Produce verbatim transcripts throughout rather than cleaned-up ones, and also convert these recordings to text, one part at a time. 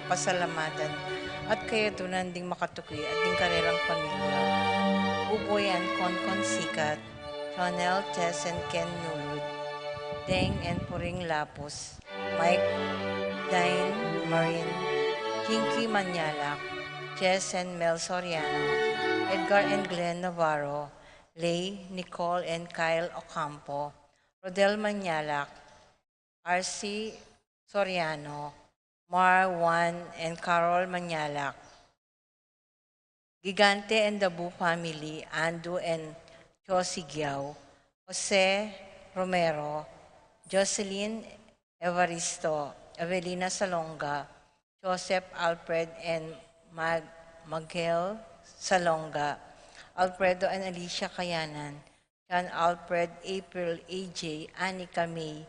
pasalamatan at kayadunan ding makatuki at ding karelang pamilya. Buboy and Concon Sikat, Jonel, Tess and Ken Nulud, Deng and Puring Lapus, Mike, Dine, Marin, Jinky Manyalak, Jess and Mel Soriano, Edgar and Glenn Navarro, Lay, Nicole and Kyle Ocampo, Rodel Manyalak, R C Soriano, Mar, Juan and Carol Manyalak, Gigante and Dabu family, Andu and Josie Giao, Jose Romero, Jocelyn Evaristo, Evelina Salonga, Joseph Alfred and Mag-, Miguel Salonga, Alfredo and Alicia Kayanan, John Alfred, April, A J, Anika May,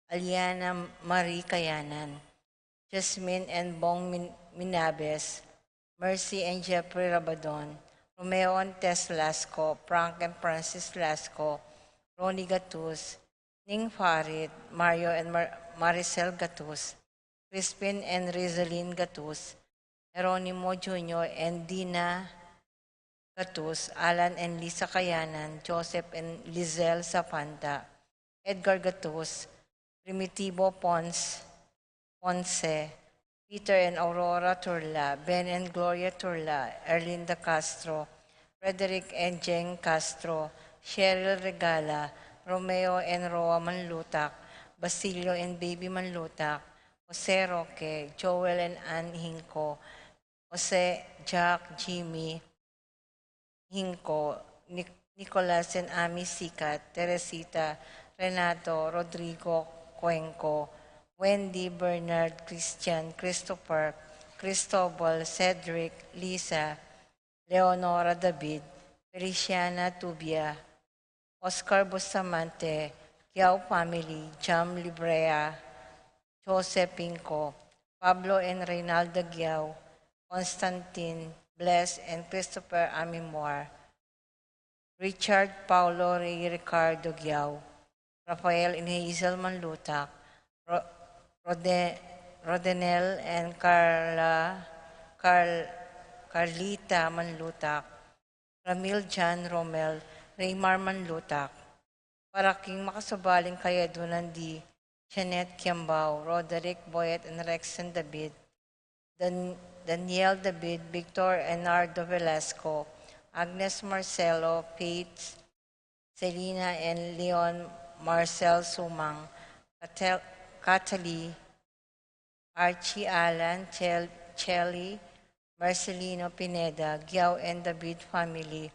Aliana Marie Kayanan, Jasmine and Bong Min-, Minabes, Mercy and Jeffrey Rabadon, Romeo and Tess Lasco, Frank and Francis Lasco, Ronnie Gatus, Ning Farid, Mario and Mar-, Maricel Gatus, Crispin and Rizalin Gatus, Jeronimo Junior and Dina Gatus, Alan and Lisa Kayanan, Joseph and Lizelle Sapanta, Edgar Gatus, Primitivo Pons-, Ponce, Peter and Aurora Turla, Ben and Gloria Turla, Erlinda Castro, Frederick and Jeng Castro, Cheryl Regala, Romeo and Roa Manlutak, Basilio and Baby Manlutak, Jose Roque, Joel and Ann Hinco, Jose, Jack, Jimmy Hinco, Nic-, Nicolas and Ami Sikat, Teresita, Renato, Rodrigo Cuenco, Wendy, Bernard, Christian, Christopher, Cristobal, Cedric, Lisa, Leonora David, Feliciana Tubia, Oscar Bustamante, Giao family, Jam Librea, Joseph Pinco, Pablo and Reynalda Giao, Constantine, Bless and Christopher Amimor, Richard Paulo Rey Ricardo Giao, Rafael and Hazel Manlutak, Ro-, Rode-, Rodenel and Carla, Carl-, Carlita Manlutak, Ramil John Romel, Raymar Manlutak, para king makasabali king kayadunan di Janet Kiambao, Roderick Boyet and Rexon David, Dan-, Daniel David, Victor Enardo Velasco, Agnes Marcelo, Faith, Selina and Leon Marcel Sumang, Catel-, Catali, Archie Alan, Chel-, Chelly, Marcelino Pineda, Giao and David family,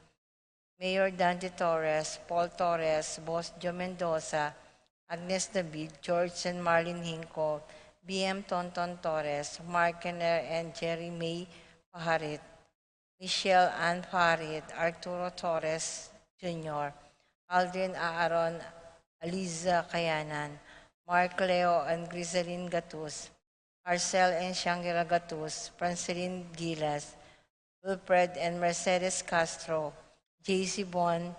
Mayor Dante Torres, Paul Torres, Boss Joe Mendoza, Agnes David, George and Marlene Hinco, B M Tonton Torres, Mark Kenner and Jerry May Paharit, Michelle Ann Farid, Arturo Torres Junior, Aldrin Aaron, Aliza Kayanan, Mark Leo and Griselin Gatus, Arcel and Shangela Gatus, Francelin Gilas, Wilfred and Mercedes Castro, J C Bon,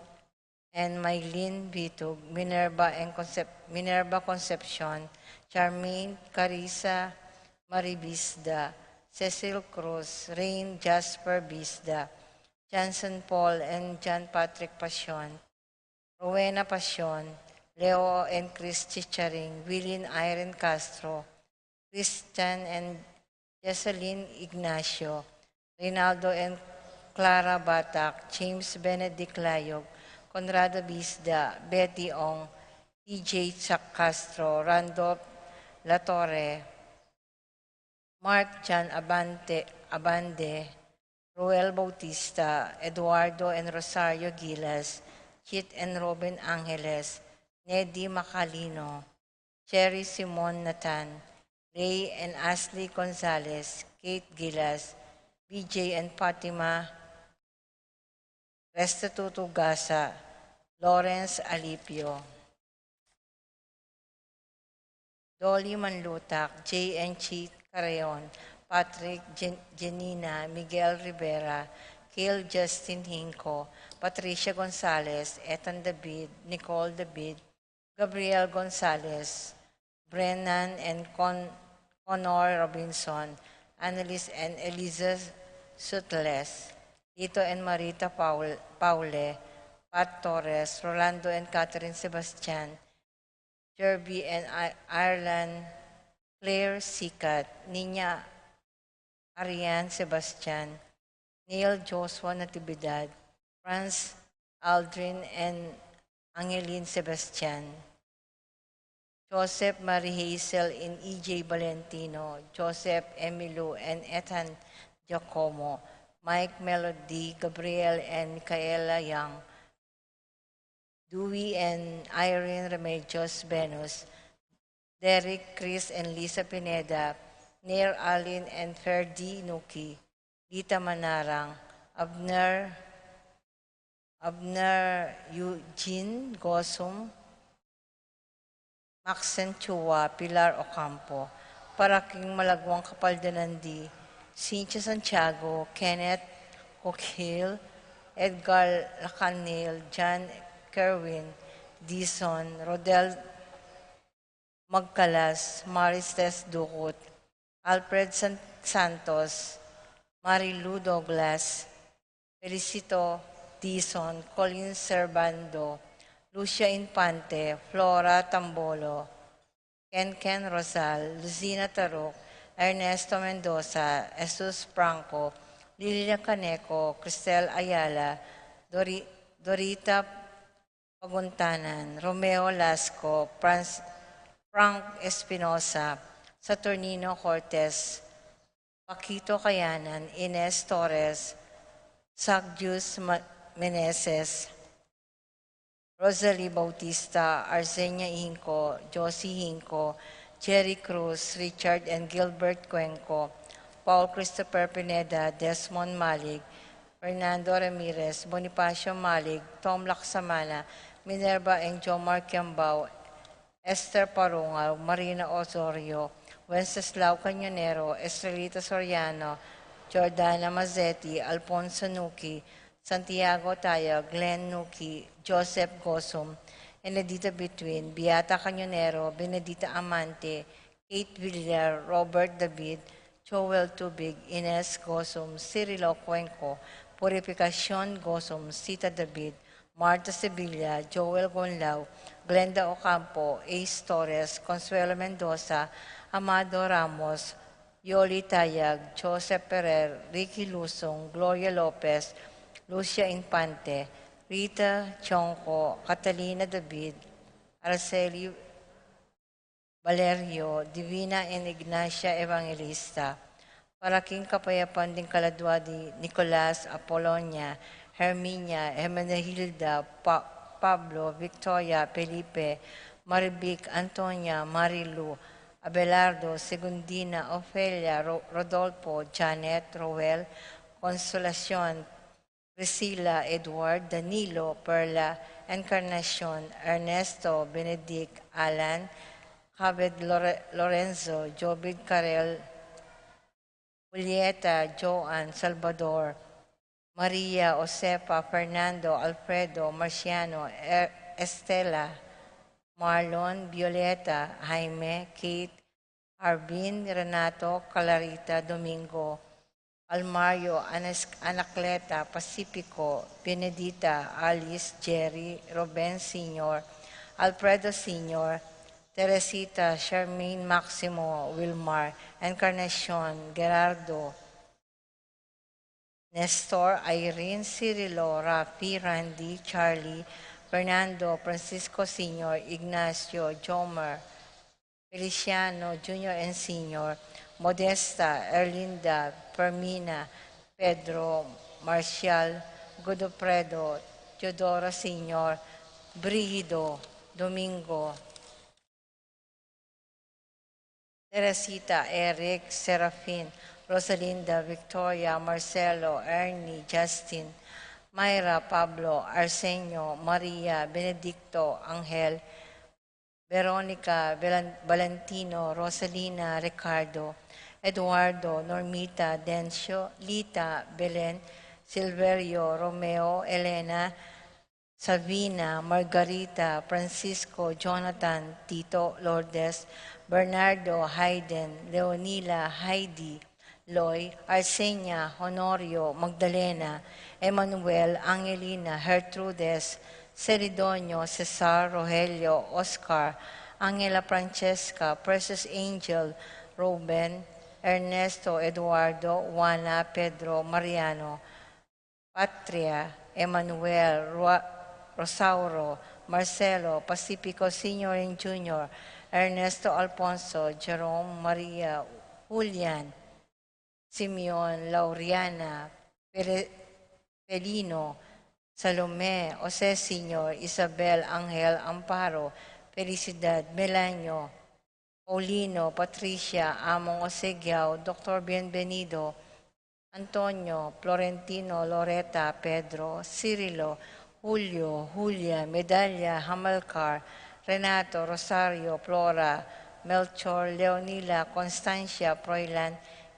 and Maylin Bitug, Minerva and Concep-, Minerva Concepcion, Charmaine, Carissa, Marie Bisda, Cecil Cruz, Rain, Jasper Bisda, Johnson Paul and John Patrick Pasion, Rowena Pasion, Leo and Chris Chicharing, Wilin Irene Castro, Christian and Jesselyn Ignacio, Reynaldo and Clara Batak, James Benedict Layog, Conrado Bisda, Betty Ong, T J Chuck Castro, Randolph Latorre, Mark John Abante, Abande, Roel Bautista, Eduardo and Rosario Gilas, Chit and Robin Angeles, Nedi Macalino, Cherry Simon Nathan, Ray and Ashley Gonzalez, Kate Gilas, B J and Fatima Restituto Gasa, Lawrence Alipio, Dolly Manlutak, J and Chi Carreon, Patrick, Jen-, Janina, Miguel Rivera, Kale Justin Hinco, Patricia Gonzalez, Ethan David, Nicole David, Gabriel Gonzalez, Brennan and Con-, Connor Robinson, Annalise and Eliza Sutles, Lito and Marita Paul-, Paule, Pat Torres, Rolando and Catherine Sebastian, Jerby and I-, Ireland Claire Sikat, Nina Arian Sebastian, Neil Joshua Natividad, Franz Aldrin and Angeline Sebastian, Joseph Marie Hazel and E J Valentino, Joseph Emilu and Ethan Giacomo, Mike Melody, Gabriel and Micaela Young, Dewey and Irene Remedios Venus, Derek, Chris and Lisa Pineda, Neil Allen and Ferdy Nuki, Lita Manarang, Abner, Abner Eugene Gosum, Maxen Chua, Pilar Ocampo, para king malagwang kapaldanan di Cynthia Santiago, Kenneth Coquihil, Edgar Lacanil, John Kerwin, Dison, Rodel Magkalas, Maristes Ducut, Alfred San-, Santos, Marilu Douglas, Felicito Dizon, Colin Servando, Lucia Infante, Flora Tambolo, Ken Ken Rosal, Lucina Taruc, Ernesto Mendoza, Jesus Franco, Lilia Caneco, Cristel Ayala, Dori-, Dorita Paguntanan, Romeo Lasco, Franz-, Frank Espinosa, Saturnino Cortez, Paquito Kayanan, Ines Torres, Sagius Ma-, Meneses, Rosalie Bautista, Arsenia Hinco, Josie Hinco, Jerry Cruz, Richard and Gilbert Cuenco, Paul Christopher Pineda, Desmond Malig, Fernando Ramirez, Bonifacio Malig, Tom Laksamana, Minerva and Jomar Kiambao, Esther Parungaw, Marina Osorio, Wenceslao Cañonero, Estrelita Soriano, Jordana Mazzetti, Alfonso Nuki, Santiago Taya, Glenn Nuki, Joseph Gosum, Enedita Between, Beata Cañonero, Benedita Amante, Kate Villar, Robert David, Joel Tubig, Ines Gosum, Cirilo Cuenco, Purificacion Gosum, Sita David, Martha Sevilla, Joel Gonlao, Glenda Ocampo, Ace Torres, Consuelo Mendoza, Amado Ramos, Yoli Tayag, Joseph Ferrer, Ricky Lusong, Gloria Lopez, Lucia Infante, Rita Chonco, Catalina David, Araceli Valerio, Divina and Ignacia Evangelista, para king kapayapan ding kaladua di Nicolas, Apolonia, Herminia, Hermenegilda, Pa-, Pablo, Victoria, Felipe, Marivic, Antonia, Marilu, Abelardo, Segundina, Ofelia, Ro-, Rodolfo, Janet, Roel, Consolacion, Priscilla, Edward, Danilo, Perla, Encarnacion, Ernesto, Benedict, Alan, Javed, Lore-, Lorenzo, Jobid, Karel, Julieta, Joan, Salvador, Maria, Josefa, Fernando, Alfredo, Marciano, Er-, Estela, Marlon, Violeta, Jaime, Kate, Arvin, Renato, Clarita, Domingo, Almario, Anas-, Anacleta, Pacifico, Benedita, Alice, Jerry, Ruben Senior, Alfredo Senior, Teresita, Charmaine, Maximo, Wilmar, Encarnacion, Gerardo, Nestor, Irene, Cirilo, Rafi, Randy, Charlie, Fernando, Francisco Senior, Ignacio, Jomer, Feliciano Junior and Senior, Modesta, Erlinda, Fermina, Pedro, Marcial, Godofredo, Teodoro Senior, Brigido, Domingo, Teresita, Eric, Serafin, Rosalinda, Victoria, Marcelo, Ernie, Justin, Myra, Pablo, Arsenio, Maria, Benedicto, Angel, Veronica, Velan-, Valentino, Rosalina, Ricardo, Eduardo, Normita, Dencio, Lita, Belen, Silverio, Romeo, Elena, Savina, Margarita, Francisco, Jonathan, Tito, Lourdes, Bernardo, Hayden, Leonila, Heidi, Loy, Arsenia, Honorio, Magdalena, Emmanuel, Angelina, Gertrudes, Ceridonio, Cesar, Rogelio, Oscar, Angela, Francesca, Precious Angel, Ruben, Ernesto, Eduardo, Juana, Pedro, Mariano, Patria, Emmanuel, Rua-, Rosauro, Marcelo, Pacifico Senior and Junior, Ernesto, Alfonso, Jerome, Maria, Julian, Simeon, Lauriana, Pere-, Pelino, Salome, Jose Senior, Isabel, Angel, Amparo, Felicidad, Melanio, Paulino, Patricia, Among Osegiao, Doctor Bienvenido, Antonio, Florentino, Loreta, Pedro, Cirilo, Julio, Julia, Medalla, Hamalcar, Renato, Rosario, Flora, Melchor, Leonila, Constancia, Froilan,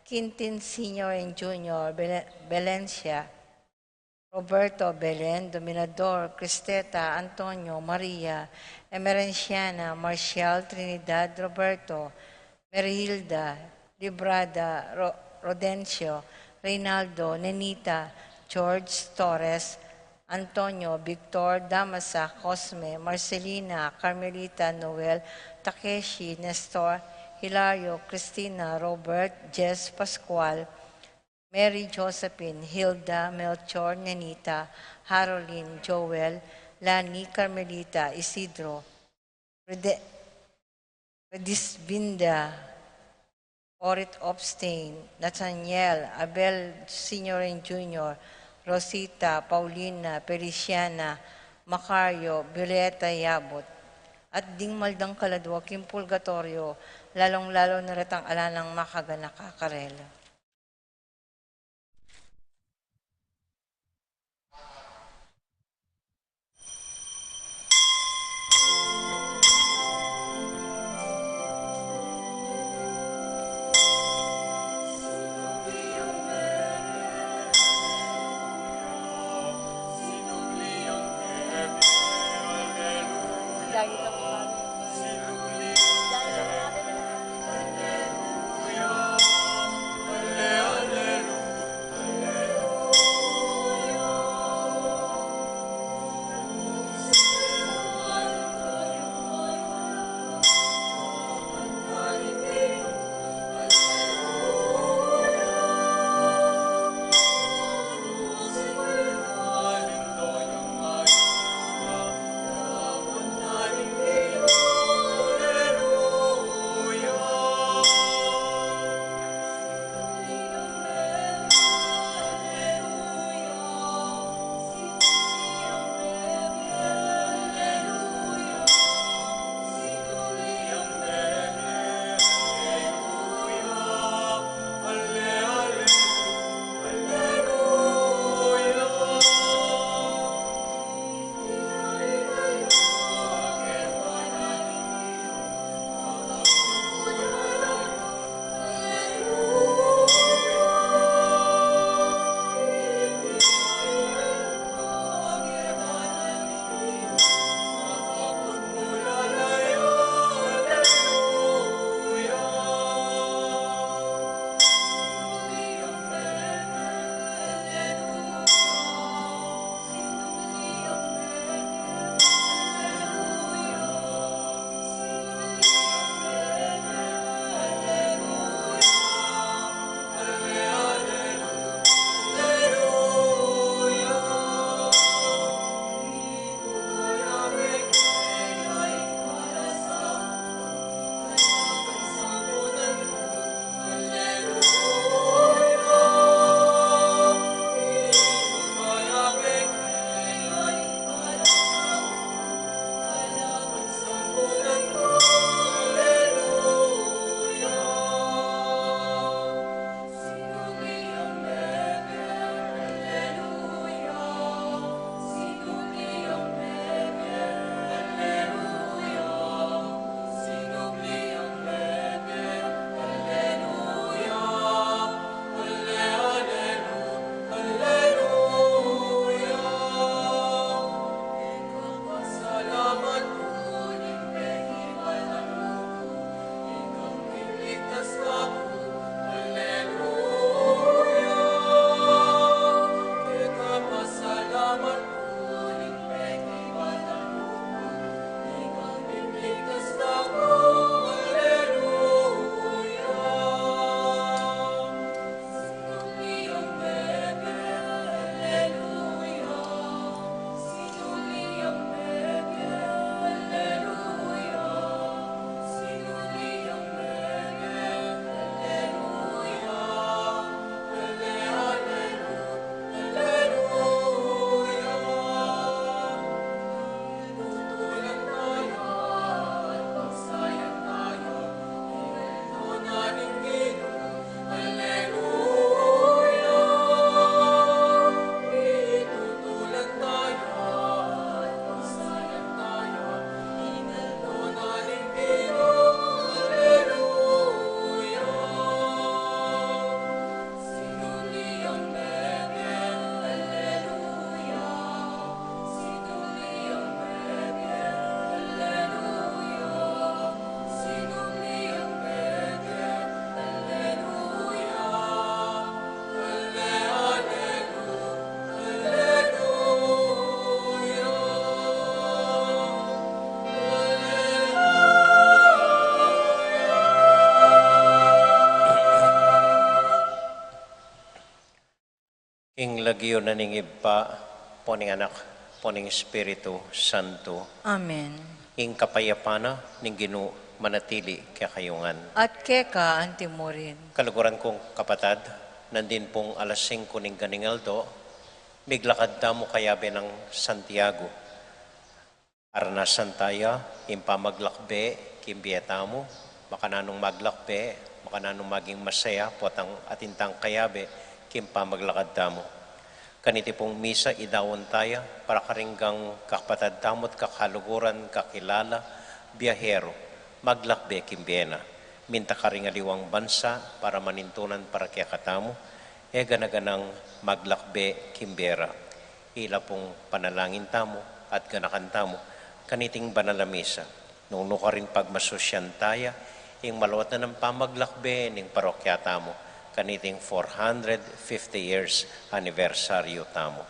Quintin Senior and Junior, Bele-, Belencia, Roberto, Belen, Dominador, Cristeta, Antonio, Maria, Emerenciana, Marcial, Trinidad, Roberto, Merihilda, Librada, Ro-, Rodencio, Reynaldo, Nenita, George, Torres, Antonio, Victor, Damasa, Cosme, Marcelina, Carmelita, Noel, Takeshi, Nestor, Hilario, Cristina, Robert, Jess, Pascual, Mary, Josephine, Hilda, Melchor, Nenita, Harolin, Joel, Lani, Carmelita, Isidro, Rede-, Redisvinda, Orit Opstein, Nathaniel, Abel Senior and Junior, Rosita, Paulina, Feliciana, Macario, Violeta, Yabut, at ding maldang kaladua king purgatorio, lalong-lalo na retang ala nang makaganaka karela. Ing lagyu na ning Ibpa, ampo ning Anak, ampo ning Espiritu Santo. Amen. Ing kapayapan na ning Ginu manatili kekayu ngan. At keka antimurin. Kaluguran kung kapatad, nandin pung alas singko ning ganing aldo, miglakad tamu kayabe nang Santiago. Aranasan taya ing pamaglakbe king bie tamu, makananung maglakbe, makananung maging masaya, potang atin tang kayabe king pamaglakad tamu. Kaniti pung misa, idaun taya para karing kakapatad tamu at kakaluguran, kakilala, biahero, maglakbe king bie na. Minta karing aliwang bansa para manintunan para kekatamu, e gana-ganang maglakbe king bie ra. Ila pung panalangin tamu at ganakan tamu kaniting banal a misa. Nung nukarin pagmasusyan taya ing malawat na nang pamaglakbe ning parokya tamu kaniting four hundred fifty years anibersaryu tamu.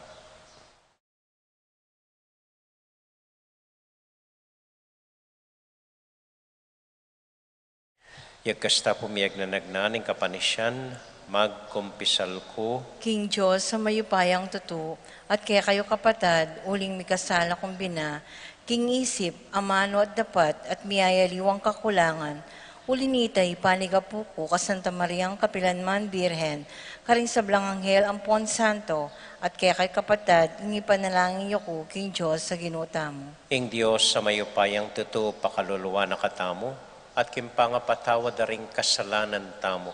Yagkas ta pu miyagnanagnan ing kapanisian, magkumpisal ku king Dios a mayupayang tutu, at kekayu kapatad, uling mikasala kung bina, king isip, amanu at dapat, at miyayaliwang kakulangan, uli nita ipanigapu ku ka Santa Mariang kapilanman Birhen, karing sablang anghel ampon santo, at kekayu kapatad, ing ipanalangin yu ku king Dios a Ginu tamu. Ing Dios a mayupayang tutu pakalulu na katamu, at king pangapatawad da ring kasalanan tamu,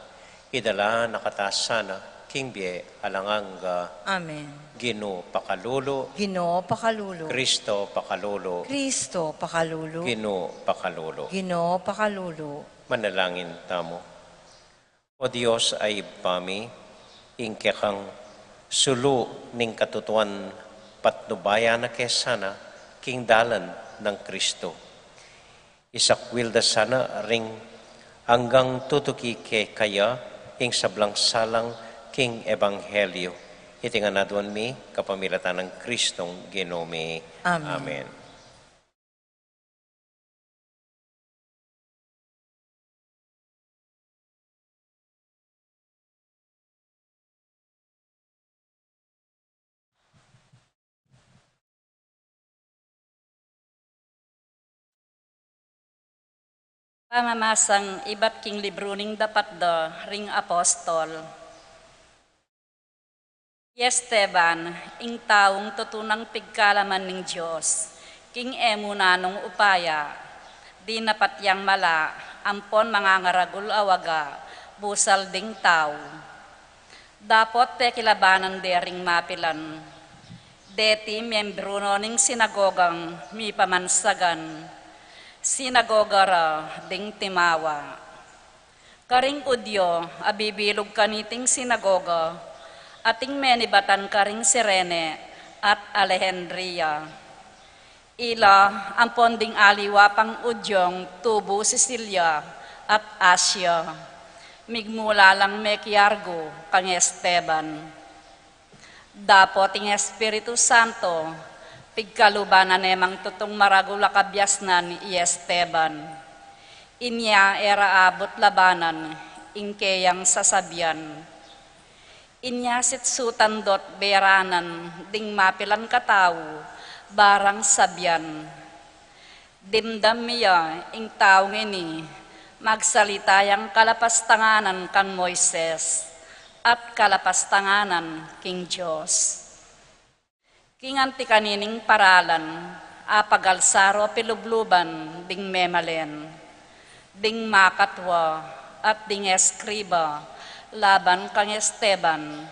idala na kata sana king bie alang angga. Amen. Ginu pakalulu. Ginu pakalulu. Kristo pakalulu. Kristo pakalulu. Ginu pakalulu. Ginu pakalulu. Manalangin tamu. O Dios a Ibpa mi, ing kekang sulu ning katutuan patnubayan na ke sana king dalan nang Kristo. Isakwil da sana ring anggang tutuki kekaya ing sablang salang king ebanghelyu. Iti ngan aduan mi kapamilatan nang Kristong Ginu mi. Amen. Amen. Pamamasang ibat king libru ning Dapat da ring Apostol. I Esteban, ing taung tutu nang pigkalaman ning Dios, king e mu nanung upaya, dinapat yang mala, ampon mangangaragul a waga, busal ding tau. Dapot pekilabanan de ring mapilan, deti membru no ning sinagogang mipamansagan, sinagoga ra ding timawa. Karing Judio a bibilug kaniting sinagoga, ating menibatan karing Cirene at Alejandria. Ila ampon ding aliwa pang Judiong tubu Sicilia at Asia, migmula lang mekiargu kang Esteban. Dapot ing Espiritu Santo, pigkaluban na ne mang tutung maragul a kabiasnan i Esteban. Inya e ra abut labanan ing keyang sasabian. Inya sitsutan do't beranan ding mapilan katau, barang sabian, "Dimdam mi ya ing taung ini, magsalita yang kalapastanganan kang Moises at kalapastanganan king Dios." King anti kanining paralan, apagalsa ro pilubluban ding memalen, ding makatwa at ding eskriba laban kang Esteban.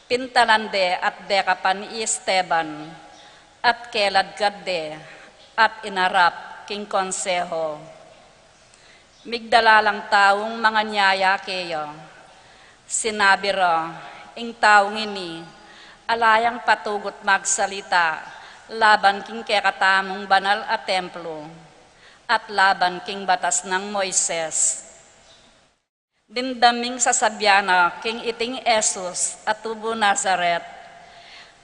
Pintalan de at dekapan i Esteban, at keladkad de at inarap king konseho. Migdala lang taung manganyaya keya. Sinabi ra, "Ing taung ini, ala yang patugut magsalita laban king kekatamung banal a templo at laban king batas nang Moises." Dimdam ming sasabian na king iting Jesus a tubu Nazaret,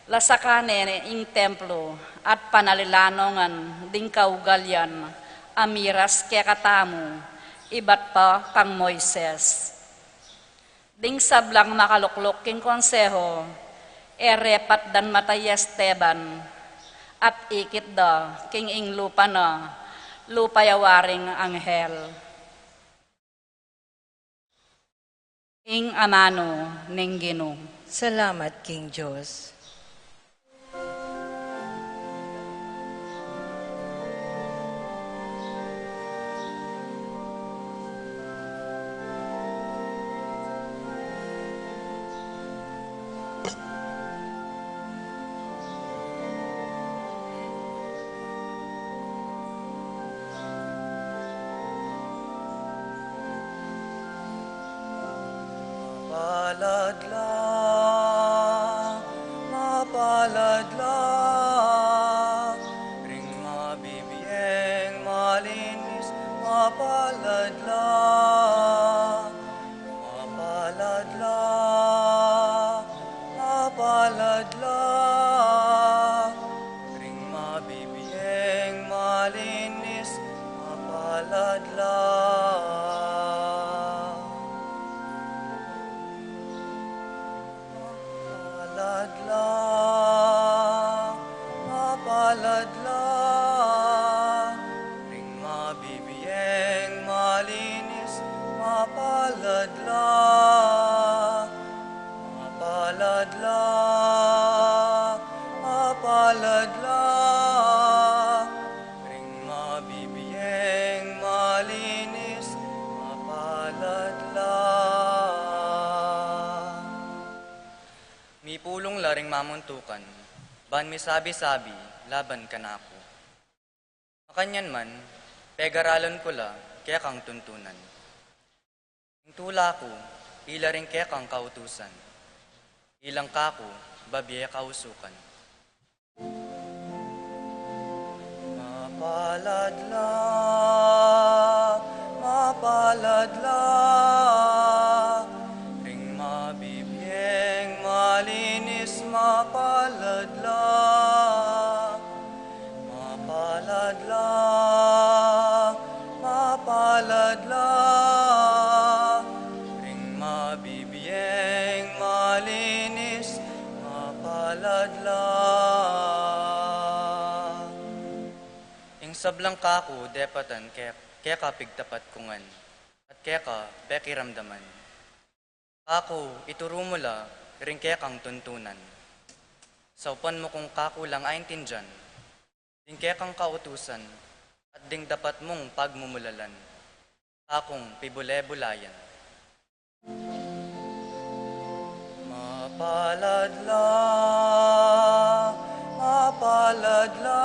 lasakan ne ing templo at panalilan no ngan ding kaugalian a miras kekatamu ibat pa kang Moises. Ding sablang makalukluk king konseho, e repat dan mata i Esteban, at ikit da king ing lupa na lupa ya waring anghel. Ing amanu ning Ginu. Salamat king Dios. Mapalad la, mapalad la, ring mabibieng malinis, mapalad la, mapalad la, mapalad la, ring mabibieng malinis, mapalad la. Mapalad la, mapalad la, ring mabibieng malinis, mapalad la, mapalad la, mapalad la, ring mabibieng malinis, mapalad la. Mipulung la ring mamuntukan, ban misabi-sabi laban kanaku. Makanyan man, pegaralan ku la kekang tuntunan. Ing tula ku, ila ring kekang kautusan. Ilang kaku, babie kausukan. Mapalad la, mapalad la, ring mabibieng malinis, mapalad la. Mapalad la, mapalad la, ring mabibieng malinis, mapalad la. Ing sablang kaku depatan ke, keka pigtapat ku ngan, at keka pekiramdaman. Kaku, ituru mu la ring kekang tuntunan. Saupan mu kung kaku lang aintindian ding kekang kautusan at ding dapat mung pagmumulalan, kakung pibule-bulayan. Mapalad la, mapalad la,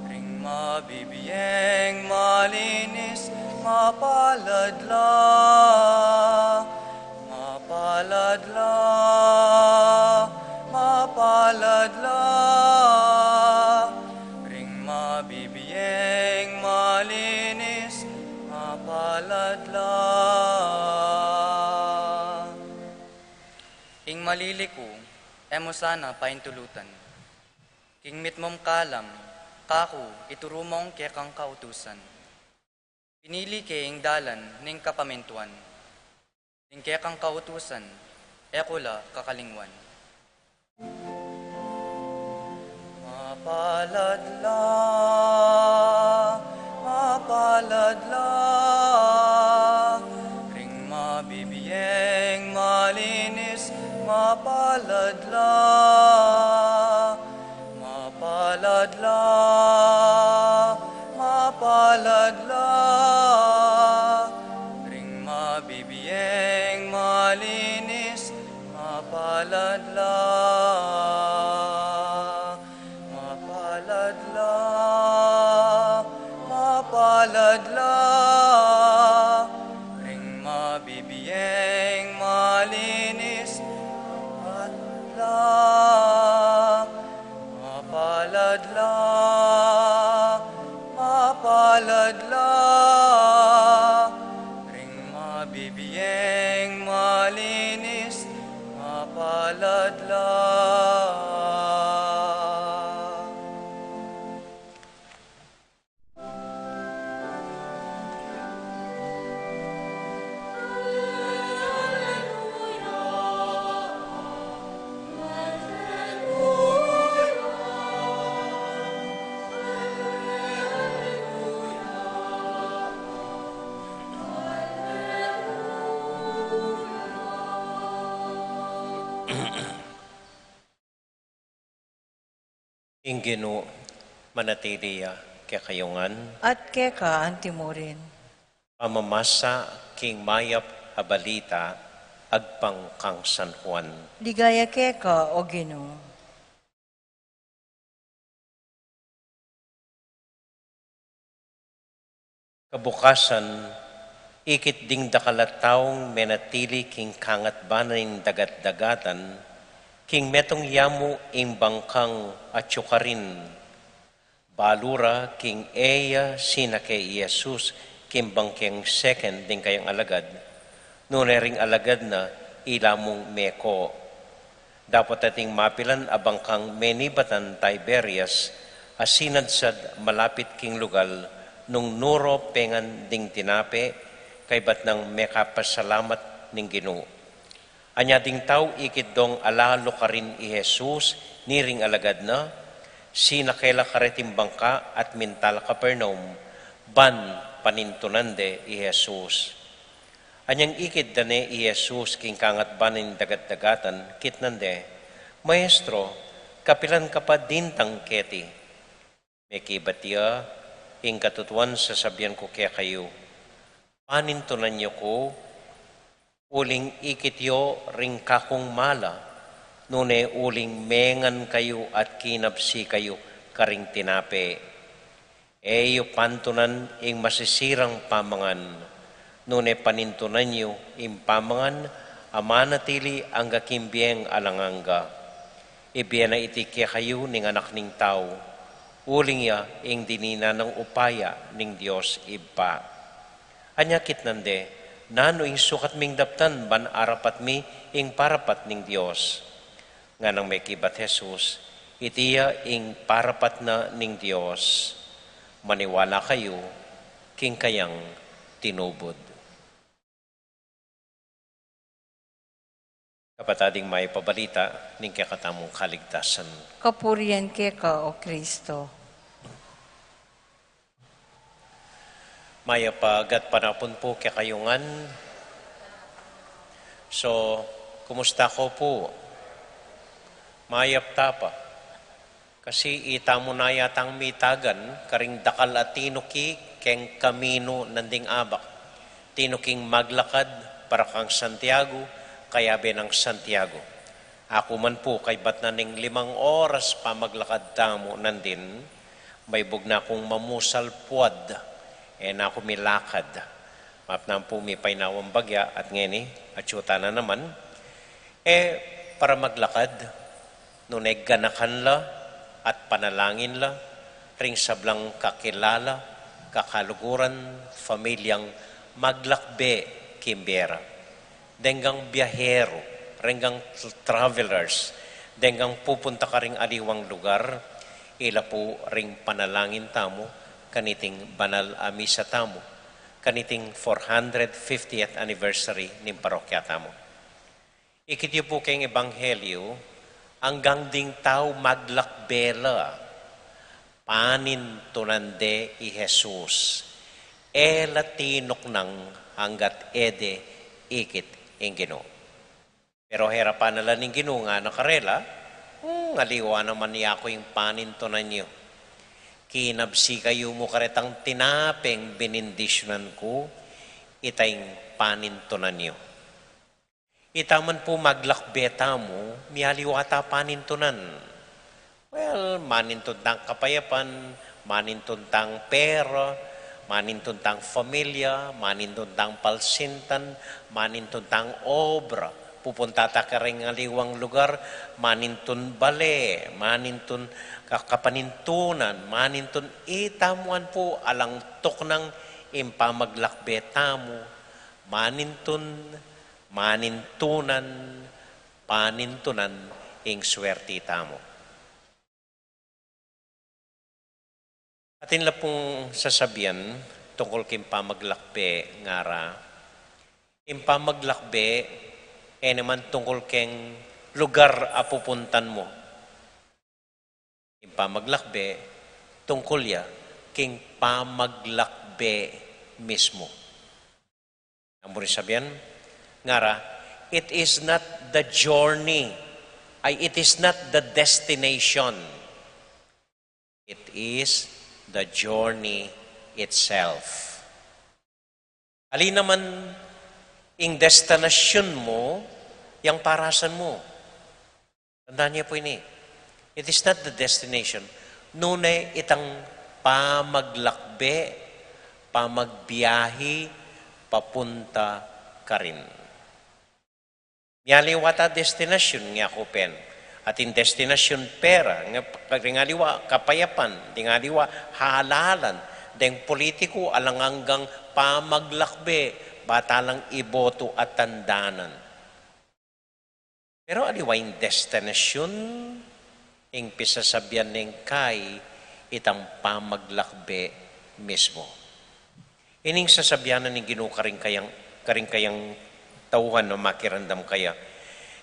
ring mabibieng malinis, mapalad la, mapalad la, mapalad la, ring mabibieng malinis, mapalad la. Ing malili ku, e mu sana paintulutan. King mitmung kalam, kaku, ituru mung kekang kautusan. Pinili ke ing dalan ning kapamintuan. Ing kekang kautusan, e ku la kakalingwan. Mapalad la, mapalad la, ring mabibieng malinis, mapalad la. Mapalad la, mapalad la, ring mabibieng malinis, mapalad la. Mapalad la, mapalad la, ring mabibieng malinis, mapalad la. Mapalad la, mapalad la, ring mabibieng malinis, mapalad la. Ing Ginu manatili ya kekayu ngan. At keka antimurin. Pamamasa king mayap a balita agpang kang San Juan. Ligaya keka, O Ginu. Kabukasan, ikit ding dakal a taung menatili king kangatbanan ning dagat-dagatan, king metung yamu ing bangkang atiu karin. Balu ra king e ya sinake i Jesus king bangkeng seken ding kayang alagad, nune ring alagad na ila mung meko. Dapot ating mapilan a bangkang menibatan Tiberias, a sinadsad malapit king lugal nung nu ro pengan ding tinape, kaybat nang mekapasalamat ning Ginu. Anya ding tau ikit dong alalu karin i Jesus, niring alagad na, sinake la kareting bangka at minta la Capernaum, ban panintunan de i Jesus. Anyang ikit da ne i Jesus king kangatbanan ning dagat-dagatan, kitnan de, "Maestro, kapilan ka pa dintang keti?" Mekibat ya, "Ing katutuan sasabian ku kekayu, panintunan yu ku, uling ikit yu ring kakung mala, nune uling mengan kayu at kinabsi kayu karing tinape. E yu pantunan ing masisirang pamangan, nune panintunan yu ing pamangan a manatili angga king bieng alang angga. Ibie na iti kekayu ning Anak ning Tau, uling ya ing dinan nang upaya ning Dios Ibpa." Anya kitnan de, "Nanu ing sukat ming daptan ban arapat mi ing parapat ning Dios?" Nganang mekibat Jesus, "Iti ya ing parapat na ning Dios, maniwala kayu king kayang tinubud." Kapatad, ing mayap a balita ning kekatamung kaligtasan. Kapurian keka, O Kristo. Mayap a gatpanapun pu kekayu ngan. So, kumusta ko pu? Mayap ta pa. Kasi itamu na yatang mitagan karing dakal a tinuki keng kaminu nanding abak. Tinuking maglakad para kang Santiago, kayabe nang Santiago. Aku man pu, kaybat na ning limang oras pamaglakad tamu nandin, maibug na kung mamusal puad, e na ku milakad. Mapnang pu mipainawa ing bagya at ngeni, atyu ta na naman. E, para maglakad, nune ganakan la at panalangin la ring sablang kakilala, kakaluguran, pamilyang maglakbe king bie ra. Denggang biaheru, denggang travelers, denggang pupunta karing aliwang lugar, ila pu ring panalangin tamu kaniting banal a misa tamu, kaniting four hundred fiftieth anniversary ning parokya tamu. Ikit yu pu keng ebanghelyu, anggang ding tau maglakbe la, panintunan de i Jesus. E la tinuknang anggat e de ikit ing Ginu. Pero herapan na la ning Ginu, ngana karela, "Hmm, aliwa naman yaku ing panintunan yu. Kinabsi kayu mu karetang tinapeng binindisyunan ku, ita ing panintunan yu." Ita man pu maglakbe tamu, mialiwa ta panintunan. Well, manintun tang kapayapan, manintun tang pera, manintun tang pamilya, manintun tang palsintan, manintun tang obra. Pupunta ta karing aliwang lugar, manintun bale, manintun ka-, kapanintunan, manintun itamu man pu alang tuknang ing pamaglakbe tamu, manintun, manintunan, panintunan ing swerti tamu. Atin la pung sasabian tungkul king pamaglakbe, ngara. Ing pamaglakbe, e naman tungkul keng lugar a pupuntan mu. Ing pamaglakbe, tungkul ya king pamaglakbe mismu. Nanu ring sabian? Ngara, it is not the journey, ay, it is not the destination. It is the journey itself. Ali naman ing destinasyun mu, yang parasan mu. Tandaan niyo po ini. It is not the destination. Nune itang pamaglakbe, pamagbiyahi, papunta karin. Mialiwa ta destinasyun, ngan ku pin. Atin destinasyun pera, nga ring aliwa kapayapan, ding aliwa halalan, deng politiku alang anggang pamaglakbe, ba ta lang ibotu at tandanan. Pero aliwa ing destinasyun, ing pisasabian neng kai itang pamaglakbe mismu. Ining sasabian na ning Ginu karing kayang, karing kayang tauhan no makiramdam kaya.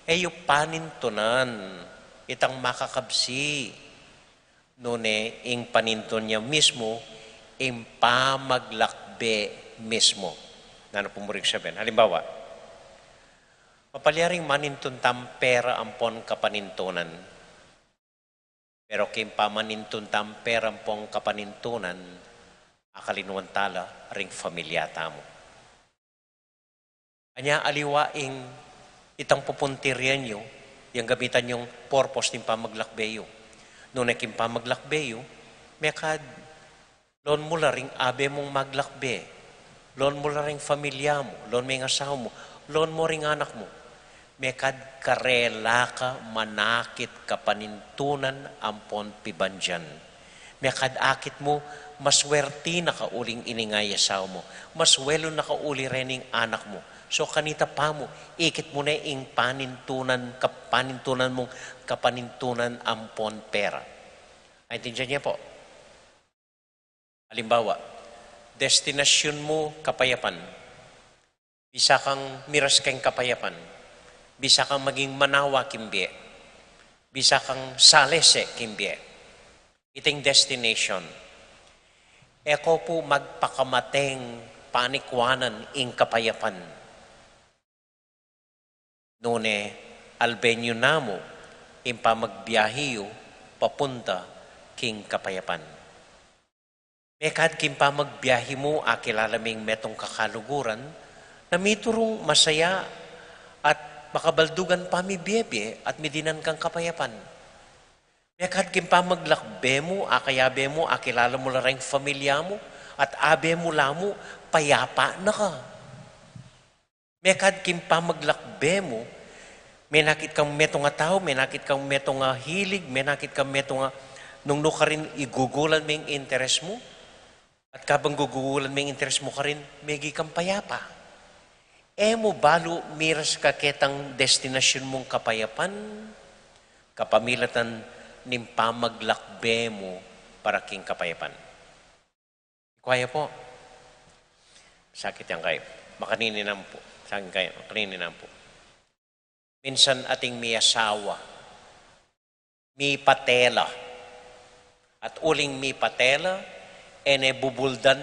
E yu panintunan itang makakabsi, nune ing panintun ya mismu, ing pamaglakbe mismu. Nanu pung buri kung sabian? Halimbawa, mapalyaring manintun tang pera ampon kapanintunan. Pero king pamanintun tang pera ampon kapanintunan, akalinuan tala ring familia tamu. Anya aliwa ing itang pupuntiryan yu, yang gamitan yung purpose ning pamaglakbe yu. Nune king pamaglakbe yu, mekad loan mu la ring abe mung maglakbe, loan mu la ring familia mu, loan me ing asawa mu, loan mu ring anak mu. Mekad karela ka manakit kapanintunan ampon pibandian. Mekad akit mu, maswerti na ka uling ining asawa mu, maswelu na ka uli rening anak mu. So kanita pa mu, ikit mu ne ing panintunan, kapanintunan mung kapanintunan ampon pera. Aintindian ye po? Halimbawa, destinasyun mu kapayapan. Bisa kang miras keng kapayapan. Bisa kang maging manawa king bie. Bisa kang salese king bie. Iting destination. E ko pu magpakamateng panikwanan ing kapayapan. Nune, alben yu namu ing pamagbiahi yu papunta king kapayapan. Mekad king pamagbiahi mu, akilala meng metung kakaluguran na miturung masaya at makabaldugan pamibiebie at midinan kang kapayapan. Mekad king pamaglakbe mu, akayabe mu, akilala mu la reng familia mu, at abe mu la mu, payapa na ka. Mekad king pamaglakbe mu, menakit kang metung a tau, menakit kang metung a hilig, menakit kang metung a nung nu karin igugulan meng interes mu, at kabang gugulan meng interes mu karin, megi kang payapa. E mu balu miras ka ketang destinasyun mung kapayapan, kapamilatan ning pamaglakbe mu para king kapayapan. Kuaya po. Sakit yang kayo. Makanini naman po. Sakit kayo. Makanini naman po. Minsan ating miyasawa, mipatela, at uling mipatela, e ne bubuldan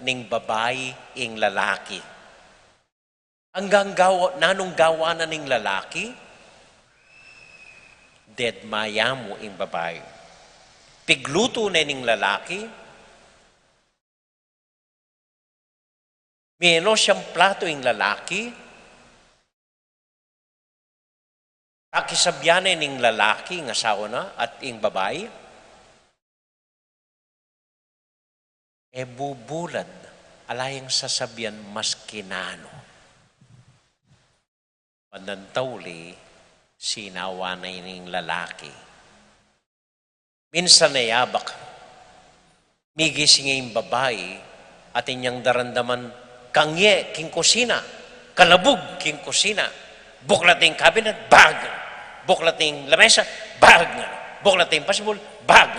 ning babai ing lalaki. Anggang gawa, nanung gawa na ning lalaki, dedma ya mu ing babai. Piglutu ne ning lalaki, miyanos yang platu ing lalaki, pakisabyan ne ning lalaki, ing asawa na, at ing babai, e bubulad, ala yang sasabyan maski nanu. Bandang tauli, sinawa na ining lalaki. Minsan e abak, migising ing babai, atin yang daramdaman kangye king kusina, kalabug king kusina, buklat ing kabinet, bag! Buklat ing lamesa, bag! Buklat ing pasibul, bag!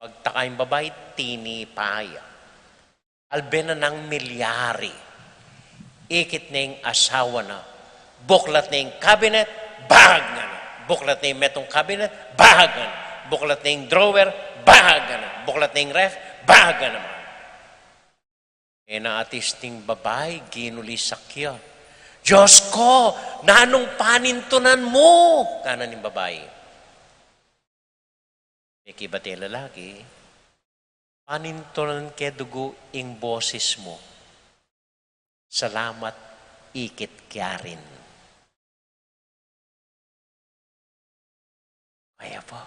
Pagtaka ing babai, tinipa ya. Albe na nang milyari. Ikit ne ing asawa na. Buklat ne ing kabinet, bag! Buklat ne ing metung kabinet, bag! Buklat ne ing drawer, bag! Buklat ne ing ref, bag! E na atis ning babai, ginulisak ya. Diyos ko, nanung panintunan mu? Ngana ning babai. Peki bate lalaki, panintunan ke dugu ing boses mu. Salamat ikit ke arin. Kaya po.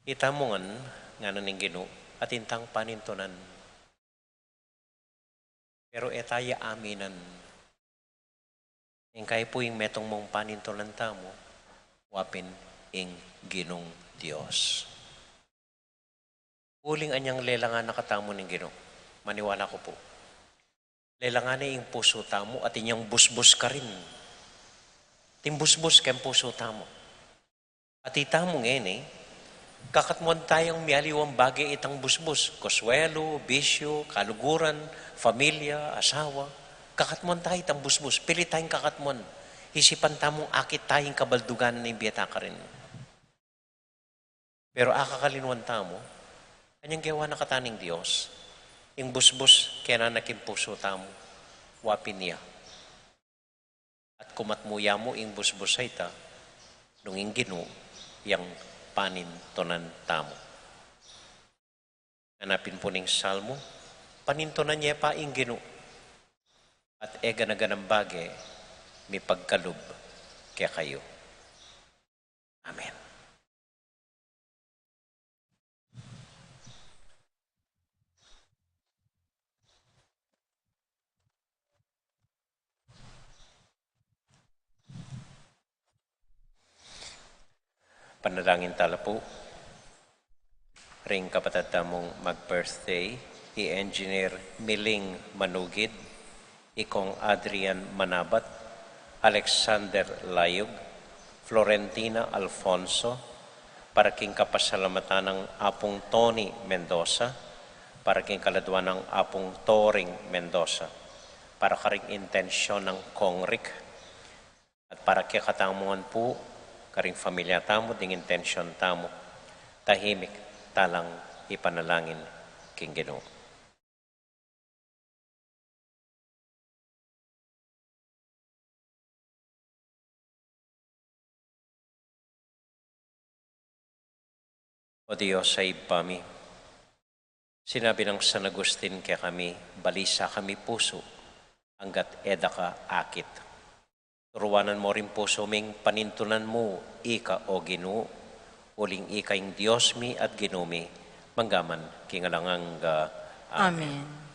Itamu ngan, ngana ning Ginu, atin tang panintunan. Pero e ta ya aminan. Ing kai pu ing metung mung panintunan tamu, wa pin ing Ginung Dios. Uling anyang lelangan na katamu ning Ginu, maniwala ku pu. Lelangan ne ing pusu tamu at inyang busbus karin. Timbusbus keng pusu tamu. At itamu ngeni, kakatmuan tayang mialiwang bage itang busbus, koswelu, bisyu, kaluguran, familia, asawa. Kakatmuan tayu itang busbus, pili tayang kakatmuan. Isipan tamung akit tayang kabaldugan ning bie ta karin. Pero akakalinuan tamu, anyang gewa na katamu ning Dios, ing busbus kena na king pusu tamu, wa pin ya. At kumatmu ya mu ing busbus a ita, nung ing Ginu yang panintunan tamu. Ngana pin pu ning Salmu, panintunan ye pa ing Ginu, at e gana-ganang bage mipagkalub kekayu. Amen. Panalangin tala pu ring kapatad tamung mag-birthday, i Engineer Miling Manugid, i Kong Adrian Manabat, Alexander Layug, Florentina Alfonso, para king kapasalamatan nang Apung Tony Mendoza, para king kaladwa nang Apung Toring Mendoza, para karing intensyon nang Kong Rick, at para kekatamu ngan pu, karing familia tamu, ding intensyon tamu, tahimik talang ipanalangin king Ginu. O Dios a Ibpa mi, sinabi nang San Agustin kekami, balisa kami pusu, anggat e da ka akit. Turuanan mo ring pusu ming panintunan mu ika, O Ginu, uling ika ing Dios mi at Ginu mi, manggaman king alang angga. Amen. Amen.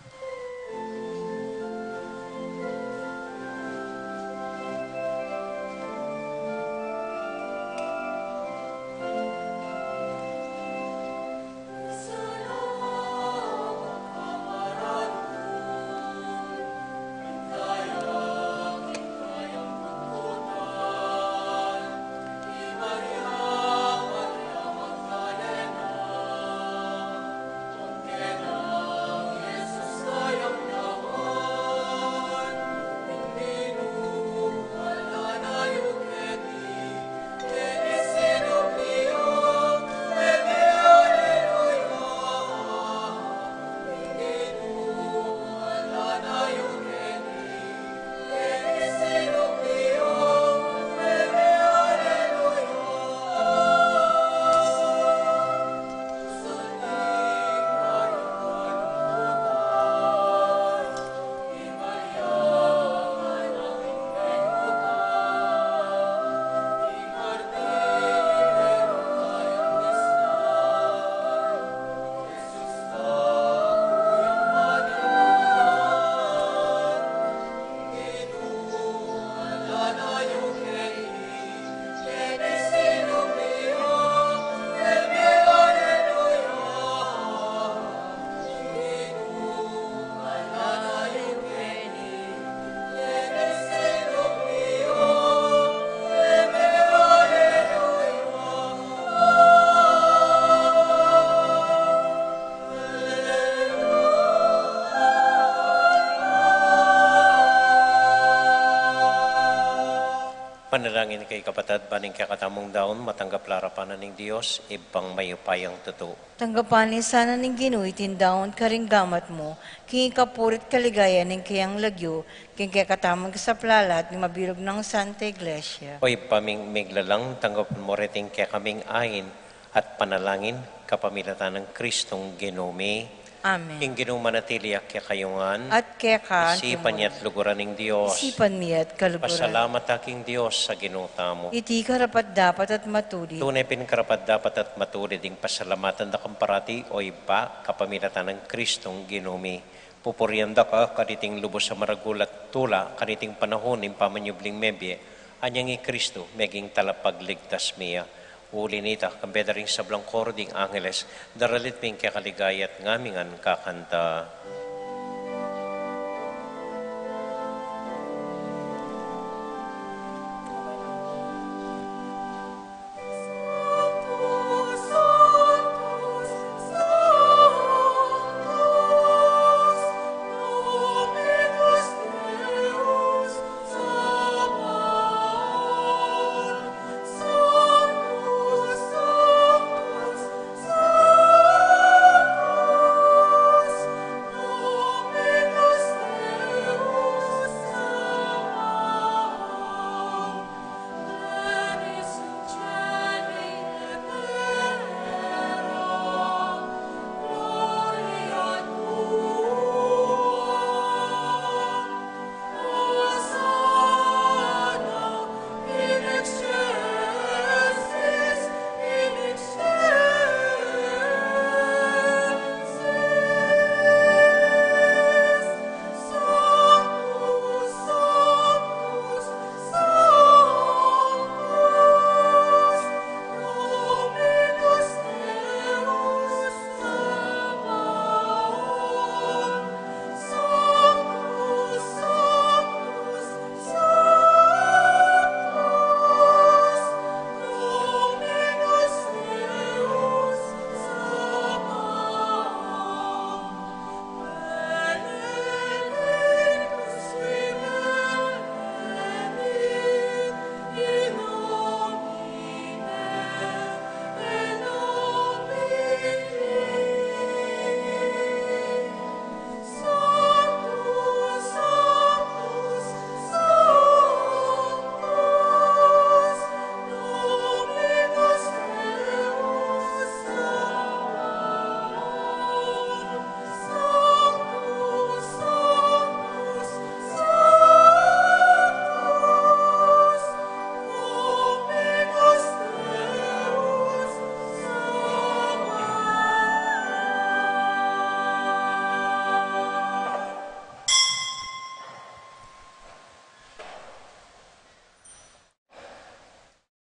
Panalangin kayu, kapatad, ban ing kekatamung daun matanggap la arapan na ning Dios, Ibpang mayupayang tutu. Tanggapan na sana ning Ginu iting daun karing gamat mu, king kapuri't kaligayan ning kayang lagyu, king kekatamung kasaplalan at ning mabilug nang Santa Iglesia. O Ibpa ming miglalang, tanggapan mu reting kekaming ain at panalangin kapamilatan nang Kristong Ginu mi. Amen. Ing Ginu manatili ya kekayu ngan. At keka naman. Isipan ya at luguran ning Dios. Isipan mi ya at kaluguran. Pasalamat ta king Dios a Ginu tamu. Iti karapat-dapat at matulid. Tune pin karapat-dapat at matulid ing pasalamatan da kang parati, o Ibpa, kapamilatan nang Kristong Ginu mi. Pupurian da ka kaniting lubus a maragul at tula, kaniting panahun ning pamanyubling mebie, anyang i Kristo meging talapagligtas mi ya. Uli nita, kambe da ring sablang koro ding angeles, daralit mi ing kekaligaya at ngamingan kakanta.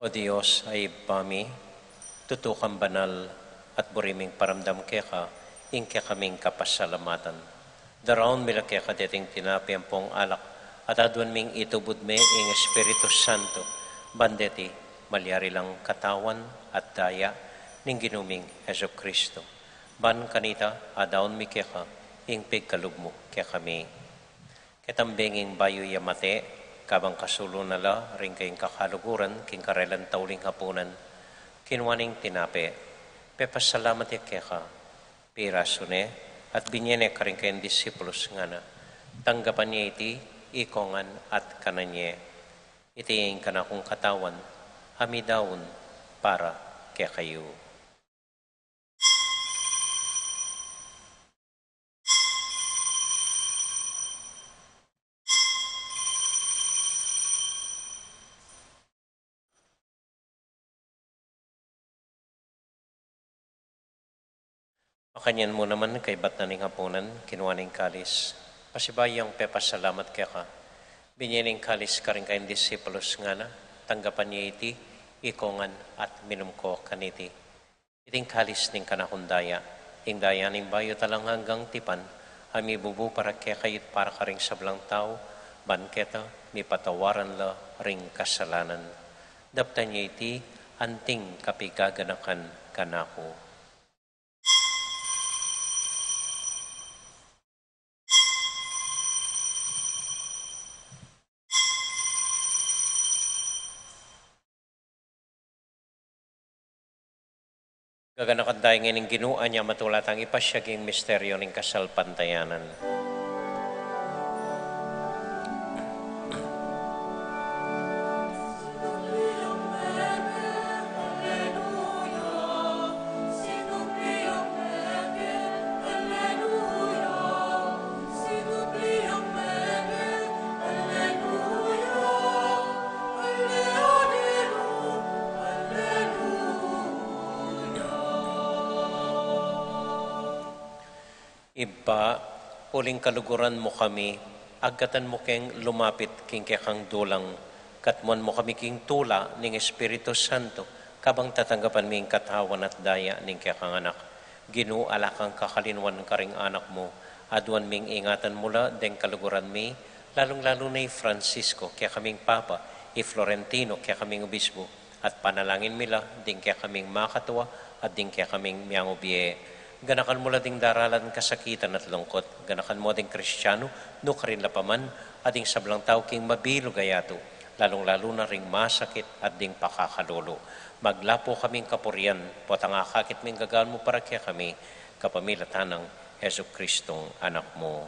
O Dios a Ibpa mi, tutu kang banal at buri ming paramdam keka ing kekaming kapasalamatan. Daraun mi la keka deting tinape ampong alak, at aduan ming itubud me ing Espiritu Santo, ban deti malyari lang katawan at daya ning Ginu ming Jesucristo. Ban kanita, adaun mi keka ing pigkalub mu kekami. Ketang bengi ing bayu ya mate, kabang kasulu na la ring kayang kakaluguran king karelang tauling hapunan, kinua neng tinape, pepasalamat ya keka, pirasu ne, at binye ne karing kayang disipulus, ngana: Tanggapan ye iti ikongan at kanan ye. Iti ing kanakung katawan a midaun para kekayu. Makanyan mu naman, kaybat na ning hapunan, kinua ne ing kalis, pasibayu yang pepasalamat keka, binye ne ing kalis karing kayang disipulus, ngana: Tanggapan ye iti ikongan at minum ko kaniti. Iti ing kalis ning kanakung daya, ing daya ning bayu at alang anggang tipan, a mibubu para kekayu at para karing sablang tau, ban keta mipatawaran la ring kasalanan. Daptan ye iti anting kapigaganakan kanaku. Gaganakan taya ngeni ning Ginu, anya matula tang ipasiag ing misteryo ning kasalpantayanan. Ibpa, uling kaluguran mu kami, agkatan mu keng lumapit king kekang dulang, katmuan mu kami king tula ning Espiritu Santo, kabang tatanggapan mi ing katawan at daya ning kekang Anak. Ginu, ala kang kakalinuan karing anak mu, aduan ming ingatan mu la deng kaluguran mi, lalung-lalu na i Francisco, kekaming Papa, i Florentino, kekaming Obispo, at panalangin mi la ding kekaming makatua at ding kekaming miangubie. Ganakan mu la ding daralan kasakitan at lungkot, ganakan mu ding Kristiano, nu karin la pa man, at ding sablang tau king mabilug a yatu, lalung-lalu na ring masakit at ding pakakalulu. Maglapu kaming kapurian, potang akakit ming gagawan mu para kekami, kapamilatan nang Jesucristong Anak mu.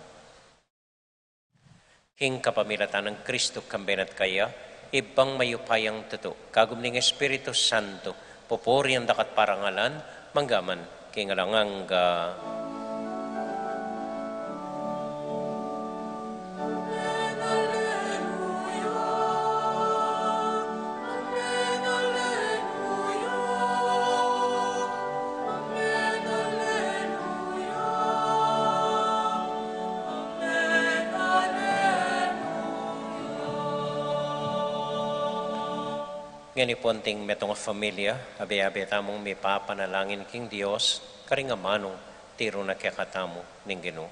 King kapamilatan nang Kristo, kambe na at kaya, Ibpang mayupayang tutu, kagum ning Espiritu Santo, pupurian daka at parangalan, manggaman king alang angga. Ngeni pu anting metung a familia, abe-abe tamung mipapanalangin king Dios, karing amanung tiru na kekatamu ning Ginu.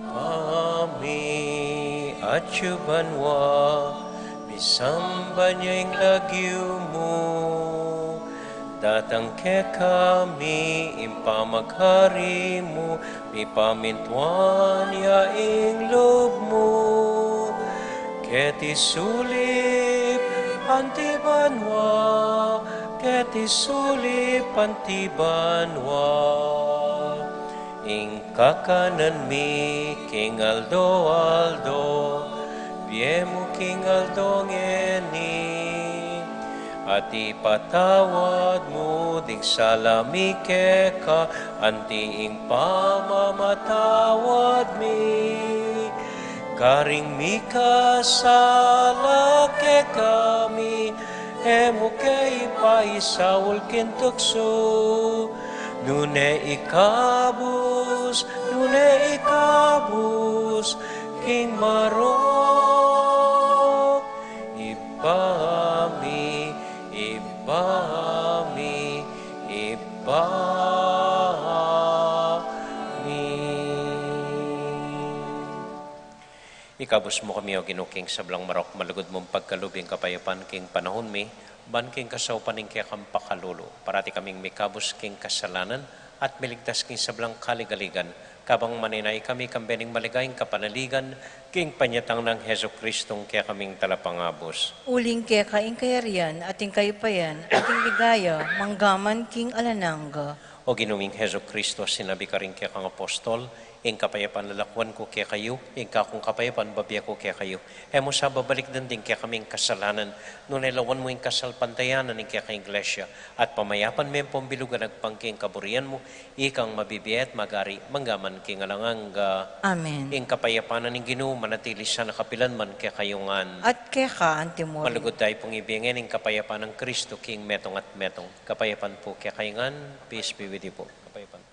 Ibpa mi, atsu banua, misamban ya ing lagyu mu, datang kekami ing pamaghari mu, mipamintuan ya ing lub mu, keti sulip anti banua, keti sulip anti banua. Ing kakanan mi king aldo-aldo, ibie mu king aldo ngeni, at ipatawad mu ding sala mi keka, anti ing pamamatawad mi karing mikasala kekami, e mu ke ipaisaul king tuksu, nune ikabus, nune ikabus king marok. Ibpa mi, Ibpa mi, Ibpa mi. Ikabus mu kami, O Ginu, king sablang marok, malugud mung pagkalub ing kapayapan king panahun mi, ban king kasaupan ning kekang pakalulu, parati kaming mikabus king kasalanan at miligtas king sablang kaligaligan, kabang manenaya kami kambe ning maligayang kapanaligan king panyatang nang Jesucristong kekaming Talapangabus. Uling keka ing kayarian, at ing kayupayan, at ing ligaya, manggaman king alang angga. O Ginu ming Jesucristo, sinabi karing kekang apostol, ing kapayapan lalakuan ku kekayu, ing kakung kapayapan babie ku kekayu. E mu sa babalikdan ding kekaming kasalanan, nune lawan mu ing kasalpantayanan ning kekang Iglesia, at pamayapan me pung bilug a agpang king kaburian mu, ikang mabibie at magari manggaman king alang angga. Amen. Ing kapayapan ning Ginu manatili sana kapilan man kekayu ngan. At keka antimurin. Malugud tamu pung ibie ngeni ing kapayapan nang Kristo king metung at metung. Kapayapan pu kekayu ngan, peace be with you pu. Kapayapan.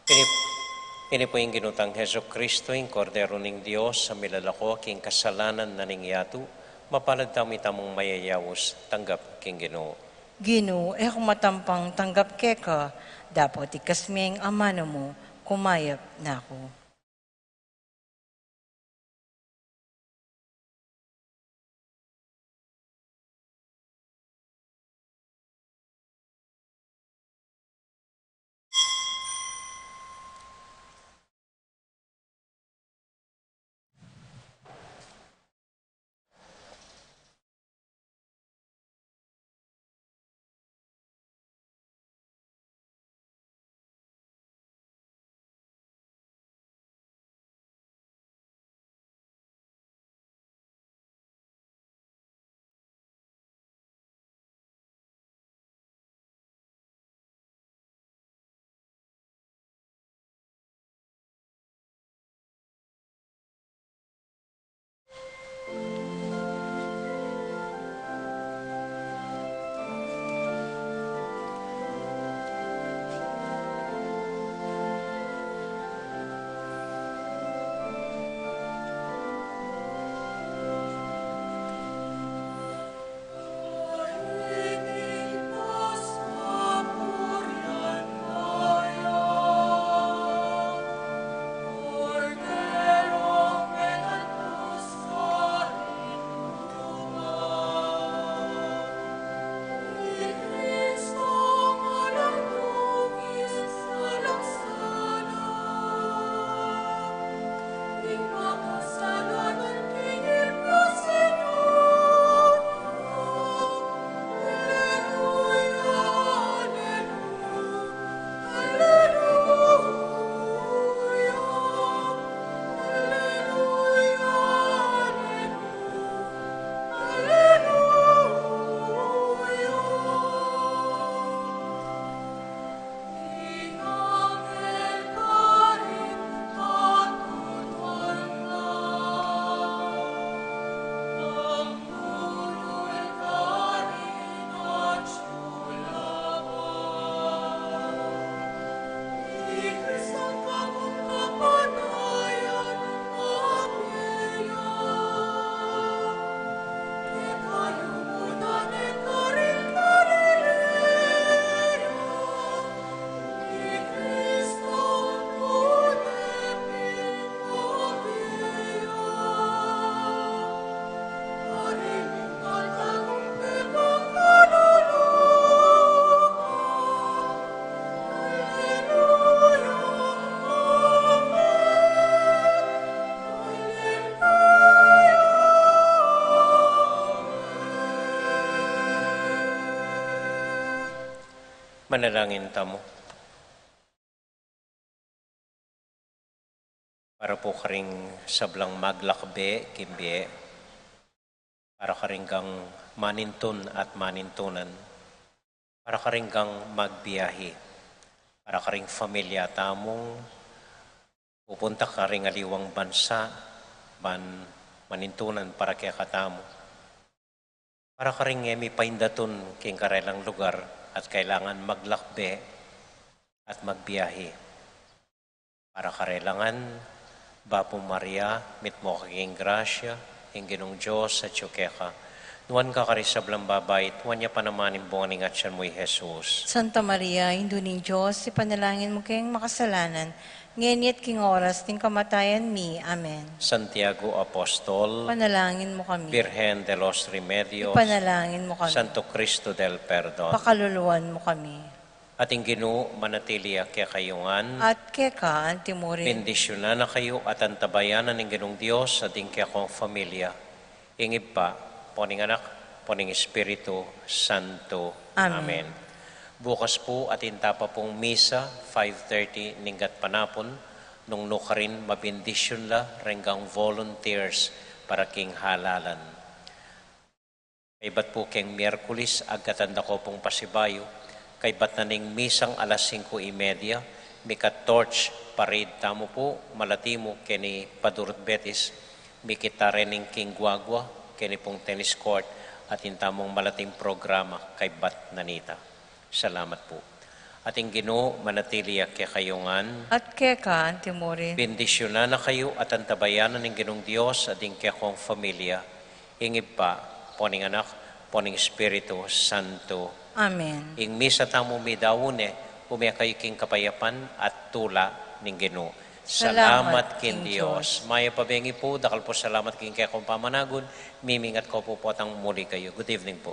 Ini, ini pu ing Ginu tang Jesucristo, ing Kordero ning Dios, a milalako king kasalanan na ning yatu. Mapalad tamu, itamung mayayaus, tanggap king Ginu. Ginu, e ku matampang tanggap keka, dapot ikasme ing amanu mu, kumayap na ku. Manalangin tamu. Para pu karing sablang maglakbe king bie, para karing gang manintun at manintunan, para karing gang magbiahi, para karing familia tamung pupunta karing aliwang bansa, ban manintunan para kekatamu. Para karing e mi paindatun king karelang lugar at kailangan maglakbe at magbiahi. Para karelangan, Bapu Maria, mitmu ka king grasya, ing Ginung Dios atyu keka. Nuan ka karing sablang babai, at nuan ya pa naman ing bunga ning atyan mu, i Jesus. Santa Maria, Indu ning Dios, ipanalangin mu keng makasalanan, ngeni at king oras ning kamatayan mi. Amen. Santiago Apostol, ipanalangin mu kami. Birhen de los Remedios, ipanalangin mu kami. Santo Cristo del Perdon, pakaluluan mu kami. At ing Ginu manatili ya kekayu ngan. At keka antimurin. Bendisyunan na kayu at antabayanan ning Ginung Dios at ing kekong familia. Ing Ibpa, ampo ning Anak, ampo ning Espiritu Santo. Amen. Amen. Bukas pu atin ta pa pung misa, five thirty ning gatpanapun, nung nukarin mabendisyun la reng gatang volunteers para king halalan. Kaybat pu keng Miyerkules, agkatan da ko pung pasibayu, kaybat na ning misang alas singko y media, mika-torch parade tamu pu, malati mu keni Padurut Betis, mikit ta reng king guagua, keni pung tennis court, atin tamung malating programa kaybat na nita. Salamat pu. At ing Ginu manatili ya kekayu ngan. At keka antimurin. Bendisyunan na kayu at antabayanan ning Ginung Dios at ing kekong familia, ing Ibpa, ampo ning Anak, ampo ning Espiritu Santo. Amen. Ing misa tamu midaun ne, ume kayu king kapayapan at tula ning Ginu. Salamat king Dios. Mayap a bengi pu, dakal pu salamat king kekong pamanagun, mimingat ko pu potang muli kayu. Good evening pu.